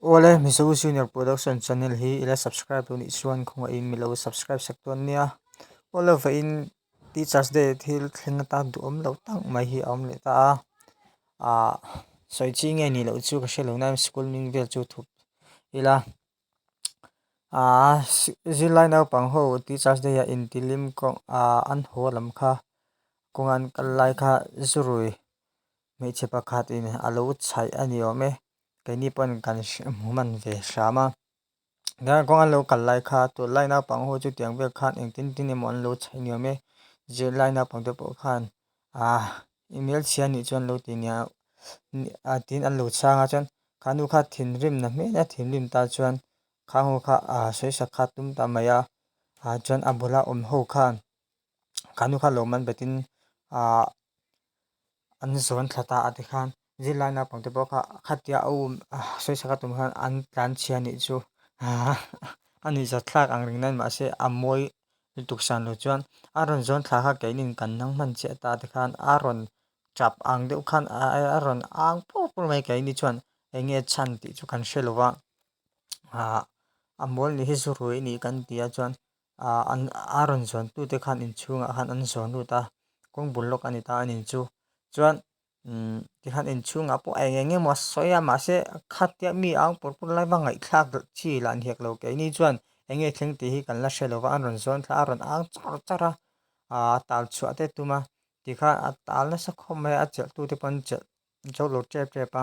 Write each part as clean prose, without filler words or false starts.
Awle Mizo Junior Production channel hi ila subscribe lo nih chuan khawngaihin milo subscribe sak dawn nia. Awle vawiin Teachers Day thil thleng atan duhawm lo tak mai hi a awm leh ta a, ah sawi chi nge nih loh chu ka hre lo na school hming vel chu thup ila ah zirlai naupang ho Teachers Day ah intilim kawng ah an haw lam kha kawng an kal lai kha zurui hmeichhe pakhatin a lo chhaih a ni awm e keini pawn kan hmu hman ve hram a tichuan kawng an lo kal lai kha tunlai naupang ho chu tiang vel khan engtin tin emaw an lo chhaih ni awm e zirlai naupang te pawh khan ah i hmelchhia nih chuan lo ti nia ah tiin an lo chhang a chuan kha nu kha thinrim na hmel a thinrim ta chuan kha ho kha ah sawisak kha a tum ta mai a ah chuan a bula awm ho khan kha nu kha lo man betin ah an zawn thla ta a tikhan zirlai naupang te pawh kha khatia a um sawisak a tum khan an tlanchhia nih chu a nuihzat thlak ang reng nan mahse a mawi lutuk san lo chuan a rawn zawn thla kha keinin kan nang hman chiah ta tikhan a rawn tap ang deuh khan a rawn ang pur pur mai keini chuan eng nge chhan tih chu kan hre lo va ah a mawl nih hi zu rui a nih kan ti a chuan ah an a rawn zawn tute khan inchhungah khan an zawn lut a kawng bul lawk a ni ta a ni chu chuan umm tikhan inchhungah pawh eng eng emaw a sawi a mahse khatia mi ang pur pur lai va ngaihthlak chi lah ni hek lo keini chuan eng nge thleng tih hi kan la hre lo va an rawn zawn thla a a rawn ang char char a ah tal chhuah te tum a tikhan a tal nasa khawp mai a a chelh tute pawh an chelh zo lo tep tep a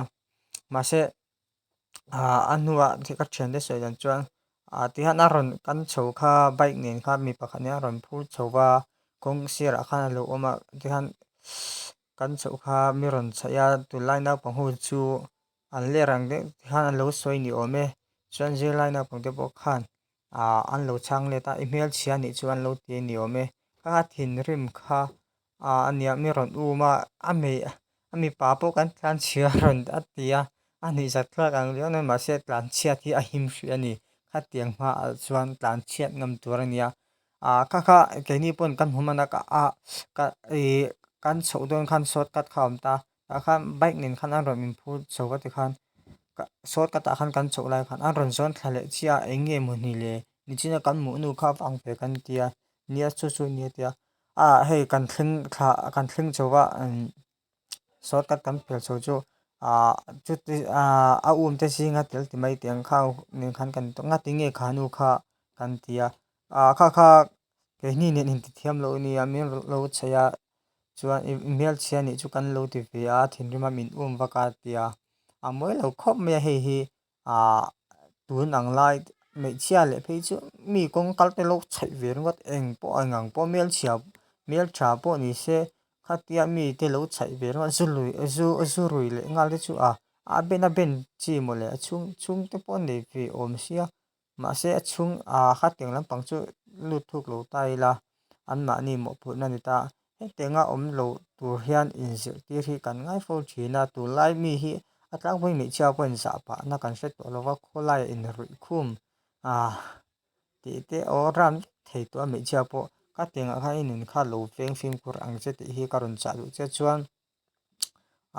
mahse ah a hnuah ka thiante sawi dan chuan ah tihian a rawn kan chho kha bike nen khan mi pakhat nen a rawn phur chho va kawng sirah khan a lo awm a tihian kan chhoh kha mi rawn chhaih a tunlai naupang ho chu an ler ang deuh khan an lo sawi ni awm e chuan zirlai naupang te pawh khan ah an lo chhang let a i hmelchhia nih chu an lo ti a ni awm e kha thinrim kha ah a nia mi rawn um a a hmei a mipa pawh kan tlanchhia rawn a ti a a hnih zat thlak ang riau mai mahse tlanchhiat hi a him hrih a ni khatiang hmaah chuan tlanchhiat ngam tur a ni a ah kha kha keini pawn kan hmu hman a ka ah ka ih kan chhoh dawn khan shortcut kha a awm ta tah khan bike nen khan an rawn inphur chho va tikhan shortcut ah khan kan chhoh lai khan an rawn zawn thla leh chiah a eng nge maw ni le nichina kan hmuh nu kha a vang ve kan tia nia chu chu nia tia ah hei kan thleng thla kan thleng chho va shortcut kan pel chho chu ah chuti ah a um te zinga tel ti mai tih ang kha nen khan kan ngati nge kha nu kha kan ti a ah kha kha keini nen intithiam loh a nia min lo chhaih a chuan i hmelchhia nih chu kan lo ti ve a thinrim a min um vak a tia a mawi lo khawp mai a hei hi ah tun ang lai hmeichhia leh phei chu mi kawng kal te lo chhaih ve ringawt eng pawh eng ang pawh hmelchhia hmeltha pawh ni se khatia mi te lo chhaih ve ringawt zu lui zu zu rui leh nghal te chu a a ben a ben chi mawle a chhung chhung te pawh a nei ve awm sia. Mahse a chhung ah khatiang lampang chu lut thuk lo ta ila anmahni mawhphurhna a ni ta. Hetianga awm lo tur hian inzirhtir hi kan ngai fo thin a, tunlai mi hi a tlangpui hmeichhia pawhin zah pahna kan hre tawh lo va, khawlaiah inruih khum ah tih te aw ram vek thei tawh a hmeichhia pawh khatiangah khan i nun kha lo veng fimkhur ang che tih hi ka rawn chah duh che chuan.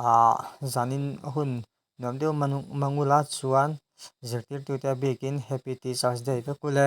Ahh zanin hun nuam deuh mangula chuan zirtirtute a bikin happy teachers day vek ule.